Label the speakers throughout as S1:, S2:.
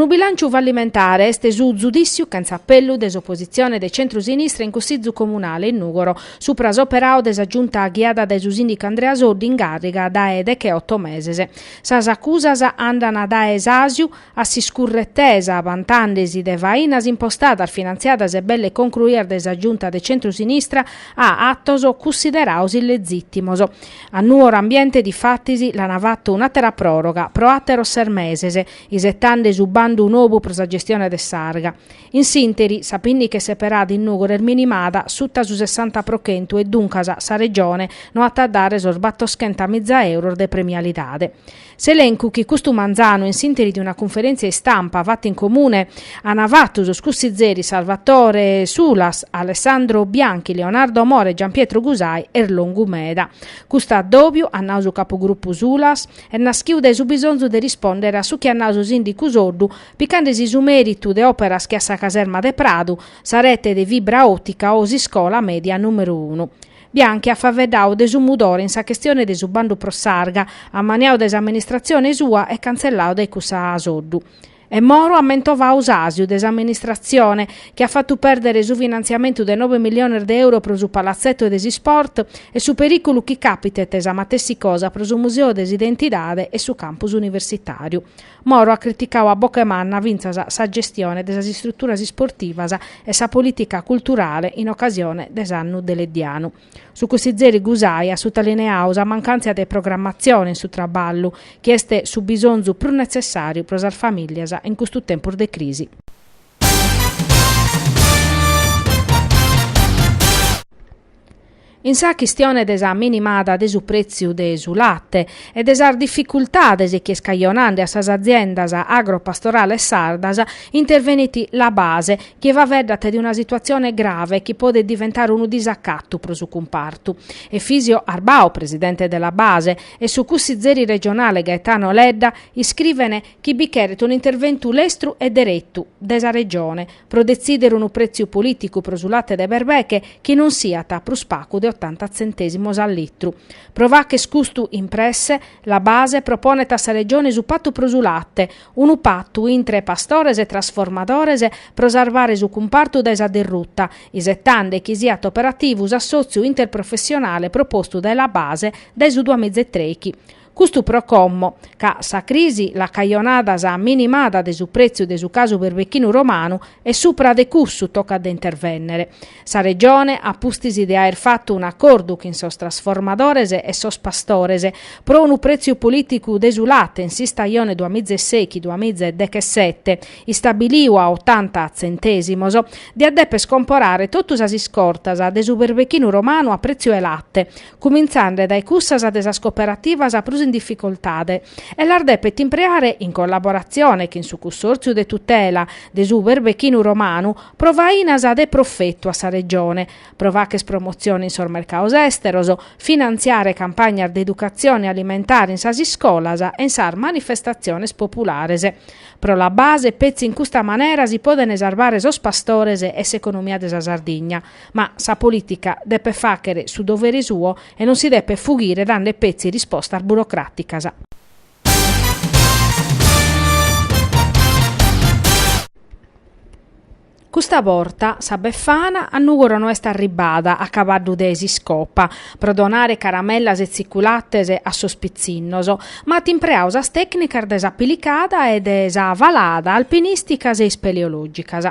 S1: Unu bilànciu fallimentare est su zudìssiu chentza apellu de s'opositzione de centru-sinistra in Cussizu Comunale in Nùgoro supra s'operadu de sa Giunta ghiada dae su sìndicu Andrea Soddu in gàrriga dae decheoto meses. Sas acusas andant dae s'àsiu a s'iscurretesa bantandesi de fainas impostadas, finantziadas e belle concruias dae sa Giunta de centru-sinistra a atos cussiderados illezìtimos. A Nuoro Ambiente difatis l'ant fatu un'àtera pròroga pro àteros ses meses, isetande su bandu nou pro sa gestione de s'arga. In s'ìnteri, sa pinnica isseperada in Nùgoro est minimada suta su sessanta pro chentu e duncas sa Regione no at a dare sos batoschentamiza euros de premialidade. S'elencu chi custu manzanu in s'ìnteri de una cunferèntzia istampa fata in Comune ant fatu sos cussizeris Salvatore Sulas, Alessandro Bianchi, Leonardo Mora e Giampietro Gusai est longu meda. Custu addòbiu, at nau su capugrupu Sulas, est naschiu dae su bisonzu de rispòndere a su chi at nau su sìndicu Soddu picandesi su mèritu de òperas che a sa caserma de Pradu, sa rete de fibra òtica o s'iscola mèdia nùmeru unu. Bianchi at faeddadu de su mudore in sa chestione de su bandu pro s'arga, ammaniadu dae s'amministratzione sua e cantzelladu dae cussa Soddu. E Moro at mentovadu s'àsiu de s'amministratzione, chi at fatu pèrdere su finantziamentu de nobe milliones de euro pro su palatzeto de s'isport e su perìculu chi càpitet sa matessi cosa pro su Museu de s'Identidade e su campus universitàriu. Moro at criticadu a boche manna fintzas sa gestione de sas istruturas isportivas e sa polìtica culturale in ocasione de s'annu deleddianu. Su cussizeri Gusai at sutalineadu sa mancàntzia de programmatzione in su traballu, chi est su bisonzu prus netzessàriu pro sas famìllias in custu tempus de crisi. In sa chistione de sa minimada de su prètziu de su late e de sas dificultades chi est cajonande a sas aziendas agropastorales sardas, intervenit La Base, chi faeddat de una situatzione grave chi podet diventare unu disacatu pro su cumpartu. Efisio Arbau, presidente de La Base, e su cussizeri regionale Gaetano Ledda iscrivene chi bi cheret un'interventu lestru e deretu de sa Regione pro detzìdere unu prètziu polìticu pro su late de berbeche chi non siat prus pacu de otanta tzentèsimos a litru. Pro fàcher custu in presse, La Base proponet a sa Regione su patu pro su late, unu patu intre pastores e trasformadores pro sarvare su cumpartu dae sa derruta, isetande chi siat operativu s'assòtziu interprofessionale propostu dae La Base dae su duamiza e trèichi. Custu pro como, ca sa crisi l'at cajonada sa minimada de su prètziu de su casu berbechinu romanu e supra de cussu tocat de intervènnere. Sa Regione, a pustis de aer fatu un'acordu chin sos trasformadores e sos pastores pro unu prètziu polìticu de su late in s'istajone duamiza e sèichi duamiza e dechesete, istabiliu a otanta tzentèsimos, diat deper comporare totu sas iscortas de su berbechinu romanu a prètziu 'e late, cumintzande dae cussas de sas cooperativas prus in dificoltade, e las depet impreare in collaboratzione chin su Cussòrtziu de tutela de su berbechinu romanu pro fainas de profetu a sa Regione, pro fagher promotzione in sos mercados èsteros, finantziare campagnas de educatzione alimentare in sas iscolas e in sas manifestatziones populares. Pro La Base petzi in custa manera si podent sarvare sos pastores e s'economia de sa Sardigna. Ma sa polìtica depet fàghere su dovere suo e non si depet fughire dande petzi rispostas burocràticas. Custa borta sa Befana a Nùgoro no est arribbada a cabaddu de s'iscopa pro donare caramellas e tziculates a sos pitzinnos, ma at impreadu sas tècnicas de s'apilicada e de sa falada alpinìsticas e ispeleològicas.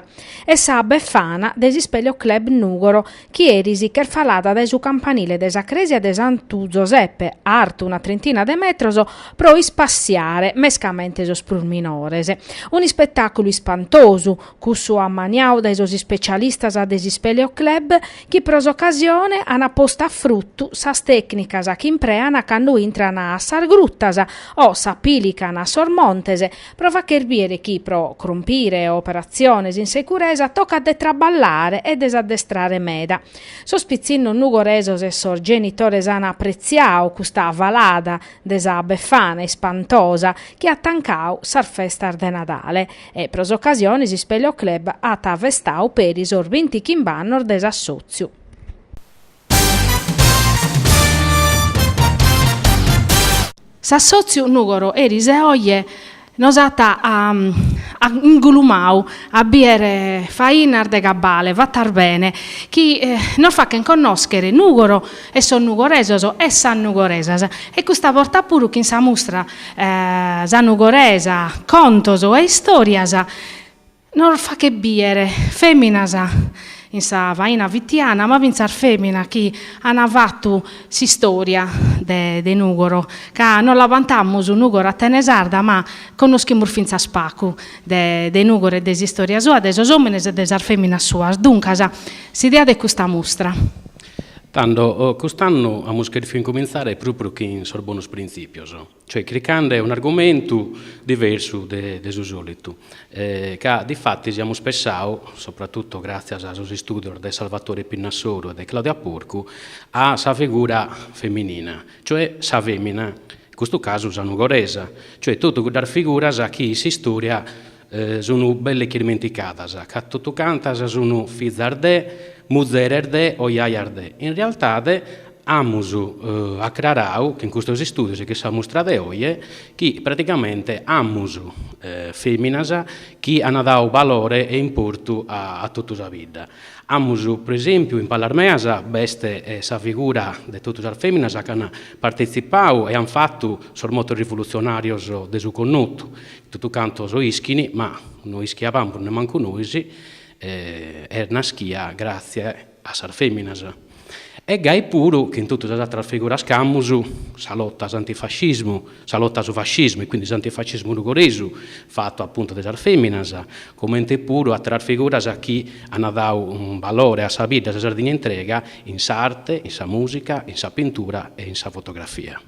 S1: Est sa Befana de s'Ispeleoclub Nùgoro, chi eris ch'est falada dae su campanile de sa crèsia de Santu Zosepe, artu una trintina de metros, pro ispassiare mescamente sos prus minores. Un'ispetàculu ispantosu, cussu ammaniadu dae sos ispecialistas de s'Ispeleoclub, chi pro s'ocasione an postu a frutu sas tècnicas chi imprean cando intran a sas grutas o s'apilican a sos montes, Pro fagher bìere chi pro crompire operatziones in securesa tocat de traballare e de s'addestrare meda. Sos pitzinnos nugoresos e sos genitores an apretziadu custa falada de sa Befana ispantosa chi at tancadu sas festas de Nadale e pro s'ocasione s'Ispeleoclub at festadu peri sos bintichimb'annos de s'assòtziu. S'assòtziu Nùgoro Eris e Oje nos at a. ingulumau a bìere fainas de gabbale fatas bene chi nos fachent connòschere Nùgoro e sos nugoresos e sas nugoresas e custa borta puru chin sa mustra Sa Nugoresa, contos e istòrias nos fachet bìere fèminas in sa faina fitiana ma fintzas fèminas chi an fatu s'istòria de de Nùgoro, ca nos la bantamus Nùgoro Atene Sarda ma connoschimus fintzas pagu de de Nùgoro e de s'istòria sua, de sos òmines e de sas fèminas suas. Duncas, s'idea de custa mustra.
S2: Tando, cust'annu amus chèrfiu incumintzare pròpriu chin sos bonos printzìpios, cioè chircande un'argumentu diversu de de su sòlitu, ca difatis amus pessau, sopratutto gràtzias a sos istùdios de Salvatore Pinna Soru e de Claudia Porcu, a sa figura feminina, cioè sa fèmina, in custu casu sa nugoresa, cioè totu cuddas figuras chi in s'istòria sun belle che ismenticadas, ca totu cantas sun fizas de, muzeres de o jajas de. In realtade amus acrarau chin custos istudios e chin sa mustra de oje chi praticamente amus feminas chi an dau valore e importu a totu sa bidda. Amus, pro esempiu, in palas meas b'est sa figura de totu sas feminas chi an partetzipau e an fatu sos motos rivolutzionarios de su connotu, Totu cantos ischin, ma no ischiabamus nemmancu nois, est naschia gratzie a sas feminas. E gai puru chin totu sas ateras figuras ch'amus, sa lota a s'antifascismu, sa lota a su fascismu e quindi s'antifascismu nugoresu fatu apuntu de sas feminas, comente puru ateras figuras chi an dadu valore a sa bidda, a sa Sardigna intrega, in s'arte, in sa musica, in sa pintura e in sa fotografia.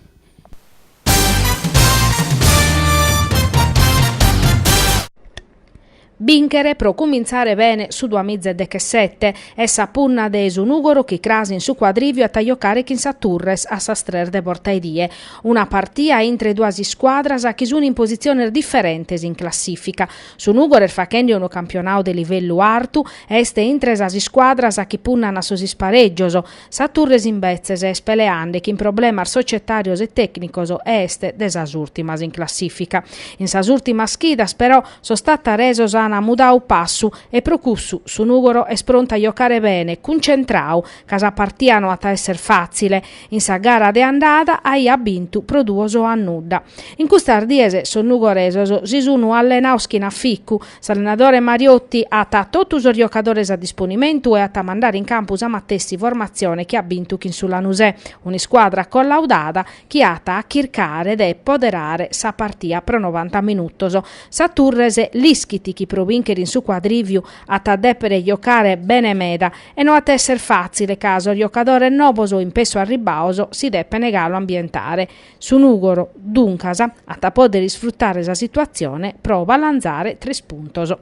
S1: Bìnchere pro cumintzare bene su duamiza e dechesete est sa punna de su Nùgoro chi cras in su cuadrìviu at a jocare chin sa Turres a sas tres de bortaedie. Una partia intre duas iscuadras chi sun in positziones diferentes in classìfica. Su Nùgoro est fachende unu campionadu de livellu artu e est intre sas iscuadras chi punnan a sos isparègios, Sa Turres imbetzes est peleande chin problemas societàrios e tècnicos e est de sas ùrtimas in classìfica. In sas ùrtimas chidas però sos tataresos an mudadu passu e pro cussu su Nùgoro est prontu a jocare bene, cuncentradu, ca sa partia no at a esser fàtzile. In sa gara de andada aiat bintu pro duos a nudda. In custas dies sos nugoresos si sun allenados chin aficu, S'allenadore Mariotti at totu sos giocadores a disponimentu e at a mandare in campu sa matessi formatzione chi at bintu chin su Lanusè, un'iscuadra collaudada chi at a chircare de poderare sa partia pro novanta minutos. Sa Turres l'ischit chi pro bìnchere in su cuadrìviu at a dèpere giocare bene meda e no at èssere fàtzile ca sos giocadores nobos in pessu arribbados si depent galu ambientare. Su Nùgoro, duncas, at a pòdere isfrutare sa situatzione pro balanzare tres puntos.